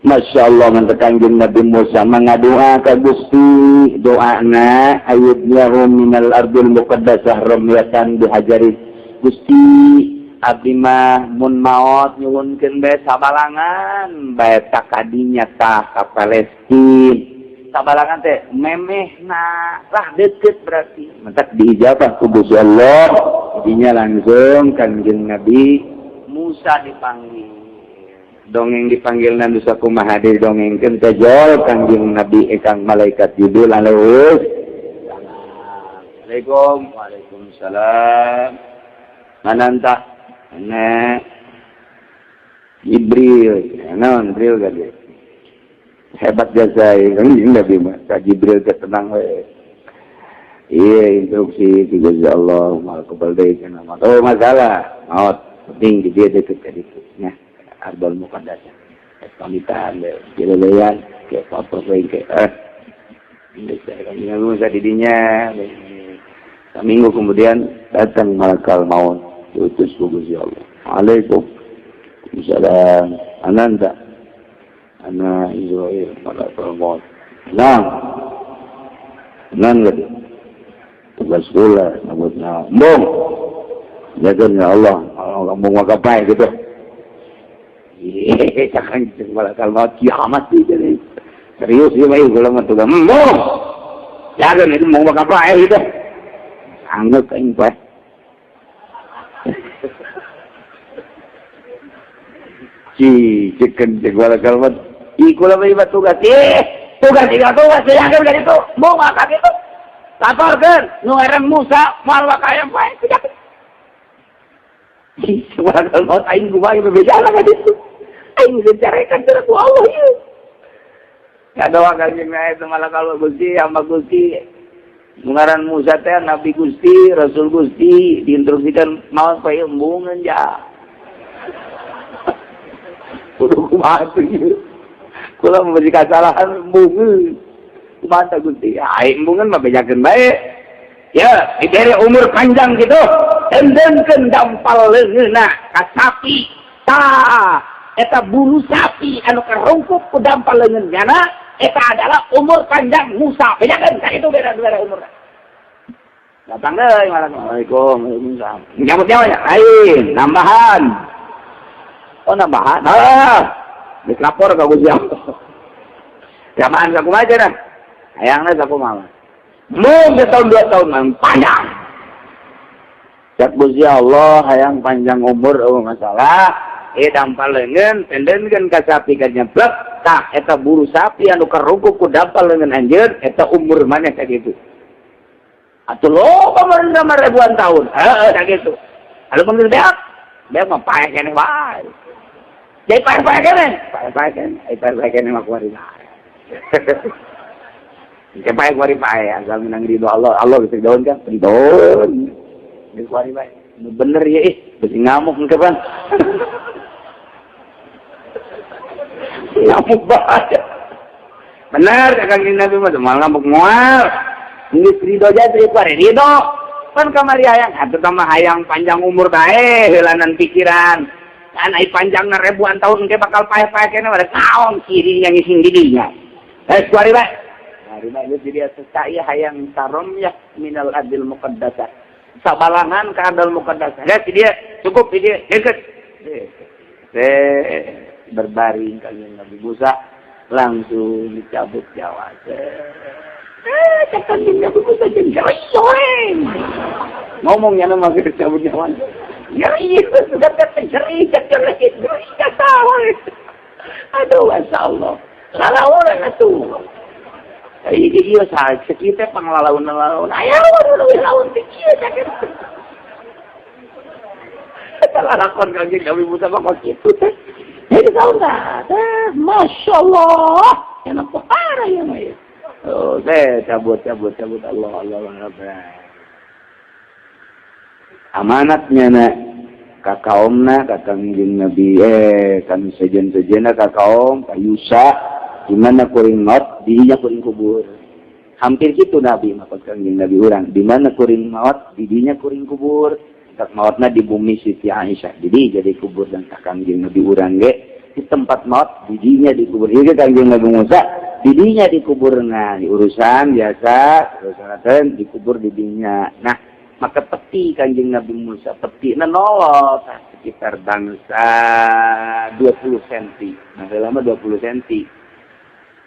Masya Allah, ngan Kanjeng Nabi Musa mengadoa ka Gusti, doana ayudnyahu minal ardil muqaddasah ramyatan bihajari. Gusti, abdi mah mun maot nyuhunkeun bae sabalangan bae tak kadinya tah ka Palestina. Sabalangan teh memehna lah, deket berarti. Mentak diijabah ku Gusti Allah. Jadinya langsung Kanjeng Nabi Musa dipanggil, dongeng dipanggil nanti sakumaha didongengkeun teh jol Kanjeng Nabi ekang malaikat Jibril alaihi. Assalamualaikum. Waalaikumsalam. Mananta ana Jibril. Naon Jibril gade hebat jasa Kanjeng Nabi mah ka Jibril teh tenang we. Iya, instruksi ti Gusti Allah mal kebal deui cenah. Oh, masalah maot penting di dia deket ka ditu nya Ardul Muqaddasah. Pamitan deh, jeleleyan, kayak foto kayak minggu saya didinya. Seminggu kemudian datang malakal maut, diutus ku Gusti Allah. Assalamualaikum. Salam. Ananta. Ana Izrail malakal maut. Nah, nan gitu. Tugas kula nyabut nyawa. Embung. Jaga ya Allah, Allah embung maka pae gitu. Iya, cakang malakal maut kiamat sih jadi. Serius sih bae kula mah tugas. Embung. Jaga itu mau maka pae gitu. Sanggup aing pae. Ci, cekan cek malakal maut. Ih, kula mah tugas. Ih, tugas tiga tugas jaga dari itu. Mau maka gitu. Laporkeun nu ngaran Musa moal bakal aya pae. Malakal maut aing kumaha bebejana ka ditu. Aing dicarekan teh ku Allah ieu. Ya doa kanjeng Nabi itu malakal Gusti hamba Gusti. Nu ngaran Musa teh Nabi Gusti, Rasul Gusti diinstruksikan maot pae embungeun ja. Kudu kumaha tuh ieu. Kula memberi kesalahan embungeun. Kumaha tah Gusti? Aing embungeun mah bejakeun bae. Ya, diberi umur panjang gitu. Endengkeun dampal leungeunna ka sapi. Tah, eta bulu sapi anu karungkup ku dampal leungeun nyana, eta adalah umur panjang Musa. Bejakeun ka itu beda-beda umur. Datang deui malah Assalamualaikum. Waalaikumsalam. Nyabut nyawa ya? Lain, nambahan. Oh, nambahan. Ah, dilapor ka Gusti Allah. Jamaan sakumaha cenah? Hayangna sakumaha? Mau setahun 2 tahun mah panjang. Cak Gusti Allah hayang panjang umur eueuh masalah. Eh dampal leungeun pendenkeun ka sapi ka nyeblek tah eta buru sapi anu karungkup ku dampal leungeun anjeun eta umur maneh sakitu. Atuh loba meureun sama ribuan tahun. Heeh sakitu. Anu mun beak, beak mah paeh keneh wae. Jadi paeh-paeh keneh, paeh-paeh keneh, ai paeh-paeh keneh mah kuari bae. Pae kuari pae asal menang ridho Allah, Allah geus daun kan, ridho. Geus kuari bae. Bener ya ih, besi ngamuk engke pan. Ngamuk bae. Bener Kangjeng Nabi mah moal ngamuk moal. Geus ridho aja teh kuari ridho. Pan kamari hayang atuh mah hayang panjang umur bae heulanan pikiran. Kan ai panjangna ribuan tahun engke bakal paeh-paeh keneh pada kaon kirinya ngising di dinya. Eh kuari bae. Hari itu jadi saya hayang saromyah minal adil muqaddasah. Sabalangan ke adil muqaddasah. Ya, dia cukup dia deket. Berbaring kanjeng Nabi Musa langsung dicabut nyawa. Kata Nabi Musa jeung nyeri. Ngomongnya mah geus cabut nyawa. Nyeri, sudah kata nyeri, nyeri, nyeri, kata. Aduh, masya Allah. Lalawan atuh. Iya iya saha kita panglalaun-lalaun. Aya leuwih laun teh kieu sakit. Eta lalakon kanjeng Nabi Musa mah kok kitu teh. Jadi tahu tah, Masya Allah. Enak parah ya mah ya. Oh, teh cabut cabut cabut Allah Allah Allah. Amanatnya na ka kaumna ka kanjeng Nabi kan sejen-sejenna ka kaum ka Yusa di mana kuring maut didinya kuring kubur. Hampir gitu Nabi maksud kanjeng Nabi urang di mana kuring maut didinya kuring kubur. Tak mautna di bumi Siti Aisyah. Jadi kubur dan tak kanjeng Nabi urang ge di tempat maut didinya dikubur. Ieu kanjeng Nabi Musa didinya dikuburna di urusan biasa urusan dikubur didinya. Nah, maka peti kanjeng Nabi Musa petina nolot sekitar bangsa 20 cm. Nah, lama 20 cm.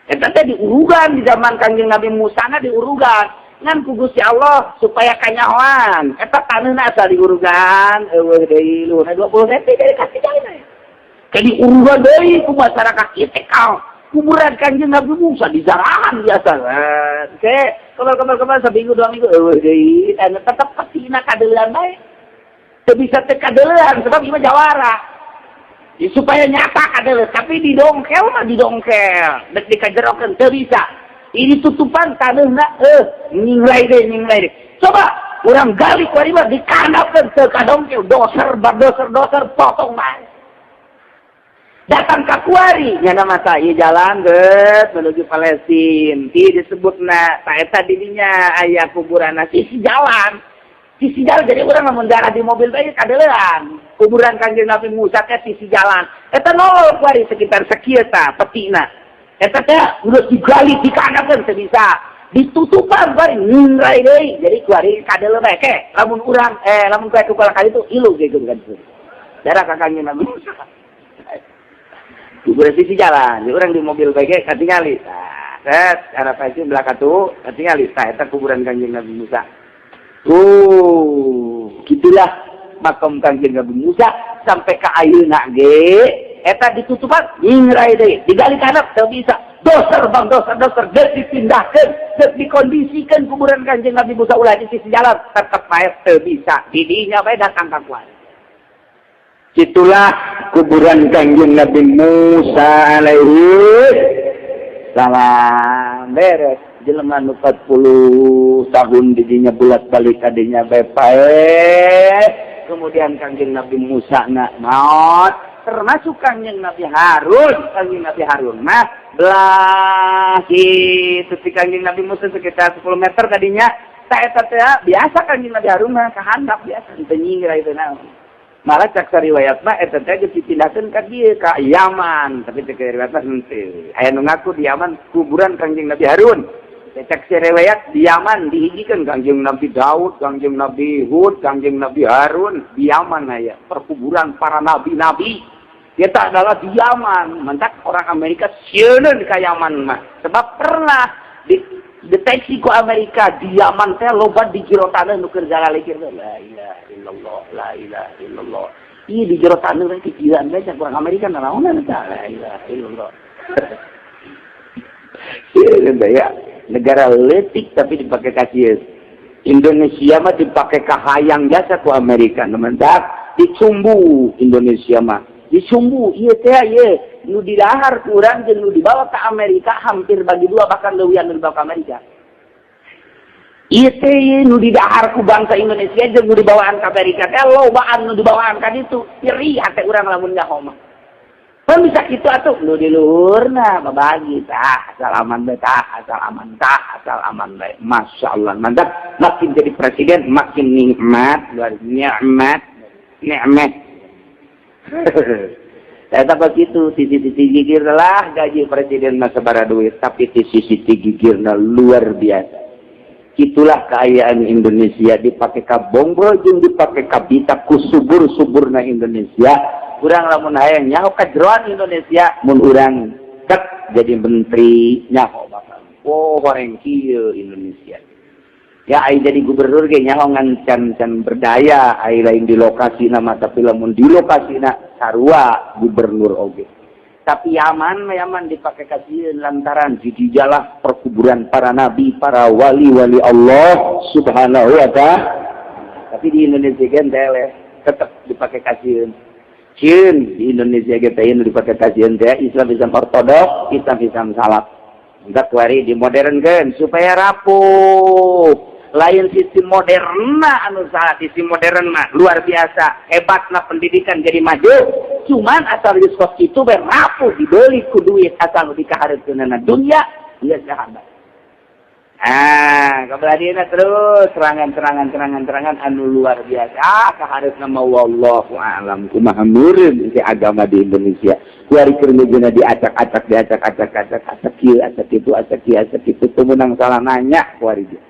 Eta teh diurugan di zaman Kangjeng Nabi Musa na diurugan. Ngan ku Gusti Allah supaya kanyahoan. Eta taneuhna asa diurugan eueuh deui luhurna 20 cm dari kasih jalan. Kayak diurugan deui ku masyarakat ieu teh kuburan Kangjeng Nabi Musa di jarahan biasa. Oke, kebal-kebal seminggu 2 minggu eueuh deui taneuh tetep petina kadeulean bae. Teu bisa teu kadeulean sebab ieu mah jawara. Ya, supaya nyata kadeuleun, tapi didongkel mah didongkel, dek dikajerokeun teu bisa. Ini tutupan taneuhna nyinglai deui nyinglai deui. Coba urang gali ku ari mah dikandapkeun teu kadongkel, doser badoser-doser potong bae. Datang ke kuari nyana masa ieu jalan geus menuju Palestina. Ti disebutna ta eta di dinya aya kuburanna sisi jalan. Sisi jalan jadi urang lamun darah di mobil teh kadeulean. Kuburan Kanjeng Nabi Musa teh sisi jalan. Eta nol kuari sekitar sakieu tah petina. Eta teh geus digali dikanakeun teu bisa. Ditutupan bari ngrai deui. Jadi kuari kadeuleu bae ke. Lamun urang lamun kuari kepala kali itu ilu gitu kan. Darah kakaknya Nabi Musa. Kuburan sisi jalan, di urang di mobil bae ge katingali. Nah, set arah pasti belakang tuh katingali. Tah, eta kuburan Kanjeng Nabi Musa. Oh, gitulah makam Kanjeng Nabi Musa sampai ke ayeuna ge eta ditutupan ngrai deui, digali kana teu bisa. Doser bang doser doser geus dipindahkeun, geus dikondisikan kuburan Kanjeng Nabi Musa ulah di sisi jalan, tetep bae teu bisa. Didinya bae datang ka kuari. Itulah kuburan Kanjeng Nabi Musa alaihi salam. Beres jelema nu 40 tahun didinya bulat balik kadinya bae paeh. Kemudian Kanjeng Nabi Musa na maot, termasuk Kanjeng Nabi Harun. Kanjeng Nabi Harun mah belah gitu si Kanjeng Nabi Musa sekitar 10 meter tadinya. Tak eta teh biasa Kanjeng Nabi Harun mah kahandap biasa teu nyingra itu naon. Malah cak riwayat mah eta teh geus dipindahkeun ka dieu, ka Yaman, tapi cek riwayat mah henteu. Aya nu ngaku di Yaman kuburan Kanjeng Nabi Harun. Cek riwayat di Yaman dihijikeun Kanjeng Nabi Daud, Kanjeng Nabi Hud, Kanjeng Nabi Harun di Yaman aya perkuburan para nabi-nabi. Eta adalah di Yaman. Mantak orang Amerika sieun ka Yaman mah. Sebab pernah dideteksi ku Amerika di Yaman teh loba di jero taneuh nu keur galalikir, la ilaha illallah, la ilaha illallah. Ieu di jero taneuh teh kikieuan bae, cak urang Amerika naraonan eta, la ilaha illallah. Sieun ya, negara leutik tapi dipakai kasieun. Indonesia mah dipakai kahayang jasa ku Amerika, mantap dicumbu. Indonesia mah dicumbu ieu teh, ieu nu didahar kurang jeung nu dibawa ke Amerika hampir bagi dua, bahkan leuwihan nu dibawa ke Amerika. Ieu teh nu didahar ku bangsa Indonesia jeung nu dibawaan ke Amerika teh lobaan nu dibawaan ka ditu. Nyeri hate urang lamun nyaho mah. Pan bisa kitu atuh, nu di luhurna babagi tah asal aman bae, tah asal aman, tah asal aman bae. Masya Allah, mantap. Makin jadi presiden makin nikmat, luar nikmat nikmat. Eta begitu, sisi-sisi gigir lah gaji presiden mah sabara duit, tapi sisi-sisi gigirna luar biasa. Itulah keayaan Indonesia dipakai ka bongbro jeung dipakai ka bita ku subur-suburna Indonesia. Urang lamun hayang nyaho kajeroan Indonesia, mun urang cek jadi menteri nyaho bakal. Oh, horeng kieu Indonesia. Ya, ai jadi gubernur ge nyaho ngan can can berdaya, ai lain di lokasi nama, tapi lamun di lokasi na sarua gubernur oge. Tapi Yaman, Yaman dipakai kasieun lantaran di dijalah perkuburan para nabi, para wali-wali Allah Subhanahu wa ta'ala. Tapi di Indonesia kan tele tetap dipakai kasieun. Cieun di Indonesia kita ini dipakai kasieun teh Islam Islam ortodok, Islam Islam salaf. Enggak kuari dimodernkan supaya rapuh. Lain sistem modern anu salah, sistem modern mah luar biasa hebatna, pendidikan jadi maju, cuman asal geus itu bae rapuh, dibeli ku duit, asal dikahareupeunana dunia geus sahabat. Ah, kebelah terus serangan serangan serangan serangan anu luar biasa. Ah, kahareupna mah wallahu a'lam kumaha meureun si agama di Indonesia. Kuari keur ngeujeuna diacak-acak, diacak-acak, acak acak kieu, acak kitu, acak kieu, acak kitu, teu meunang salah nanya kuari ge.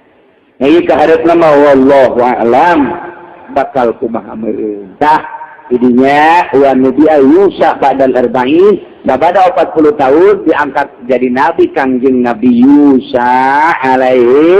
Nah, ieu kahareupna mah wallahu a'lam bakal kumaha meureun. Tah, idinya wa nabi Yusa ba'dal arba'in, sabada 40 tahun diangkat jadi nabi Kangjeng Nabi Yusa alaihi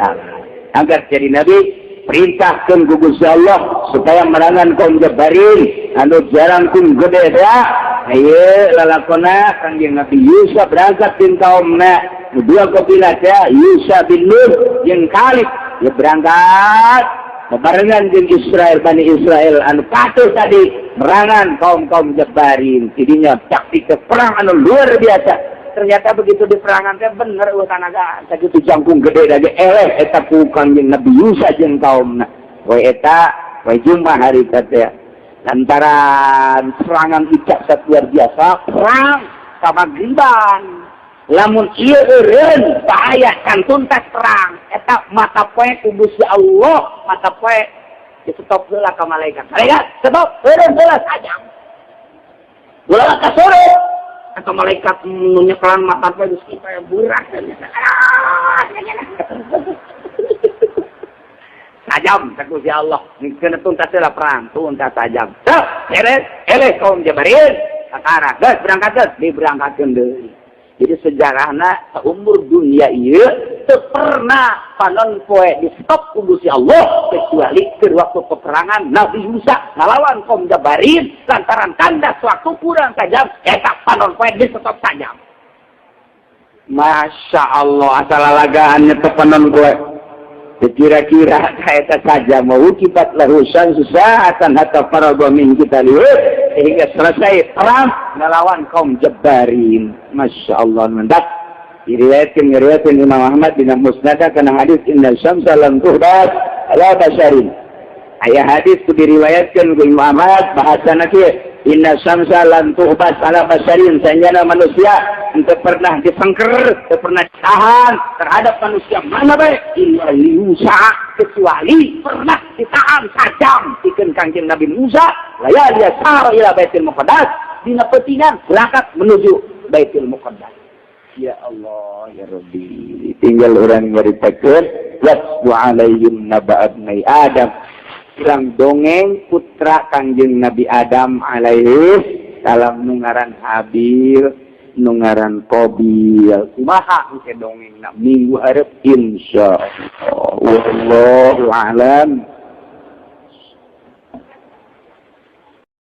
salam. Angkat jadi nabi, perintahkan ku Gusti Allah supaya merangan kaum Jabarin anu jarangkung gede ya. Ayo lalakona Kangjeng Nabi Yusa berangkat tim kaumna dua kabilah ya, Yusa bin Nun jeung Kalib ya, berangkat bebarengan jeung Israel, Bani Israel anu patuh tadi, merangan kaum-kaum Jabarin. Jadinya taktik perang anu luar biasa. Ternyata begitu di perangan teh bener eueuh tanaga sakitu jangkung gede lagi eleh eta ku Kangjeng Nabi Yusa jeung kaumna. We eta we Jumat hari teh lantaran serangan icak luar biasa, perang sama griban lamun ieu eureun bahaya kan tuntas perang eta mata poe ku Gusti Allah, mata poe di stop heula ka malaikat. Malaikat stop, eureun heula sajam ulah ka sore. Atau malaikat nu nyekelan mata teh geus kitu burak. Ah, sajam cek Gusti Allah. Kena tuntas lah perang, tuntas sajam. So, beres, eleh kaum Jabarin. Sakara, geus berangkat geus, diberangkatkeun deui. Jadi sejarahna umur dunia ieu teu pernah panon poe di stop ku Gusti Allah kecuali ke waktu peperangan Nabi Musa ngalawan kaum Jabarin, lantaran kandas waktu kurang sajam, eta panon poe di stop sajam. Masya Allah, asal lalagaan nyetop panon poe. Kira-kira eta saja mau kibat lahu syamsu sa'atan hatta faragha min qitalihi, sehingga selesai perang melawan kaum Jabbarin. Masya Allah, mendak diriwayatkan, diriwayatkan Imam Ahmad bin Musnad kana hadis inna syamsa lam tuhbas ala basharin. Aya hadis ku diriwayatkan ku Imam Ahmad, bahasana kieu: inna syamsa lam tuhbas ala basharin, sanjana manusia untuk pernah disengker, untuk pernah ditahan terhadap manusia mana baik illa Musa, kecuali pernah ditahan sajam pikeun Kangjeng Nabi Musa layali sara ila Baitul Muqaddas, dina peutingan berangkat menuju Baitul Muqaddas. Ya Allah, ya Rabbi, tinggal orang nyaritakeun watlu alaihim naba abnai Adam, bilang dongeng putra Kangjeng Nabi Adam alaihi salam, nu ngaran Habil, nu ngaran Qabil. Kumaha engke dongeng na minggu hareup, insyaallah. Wallahu alam.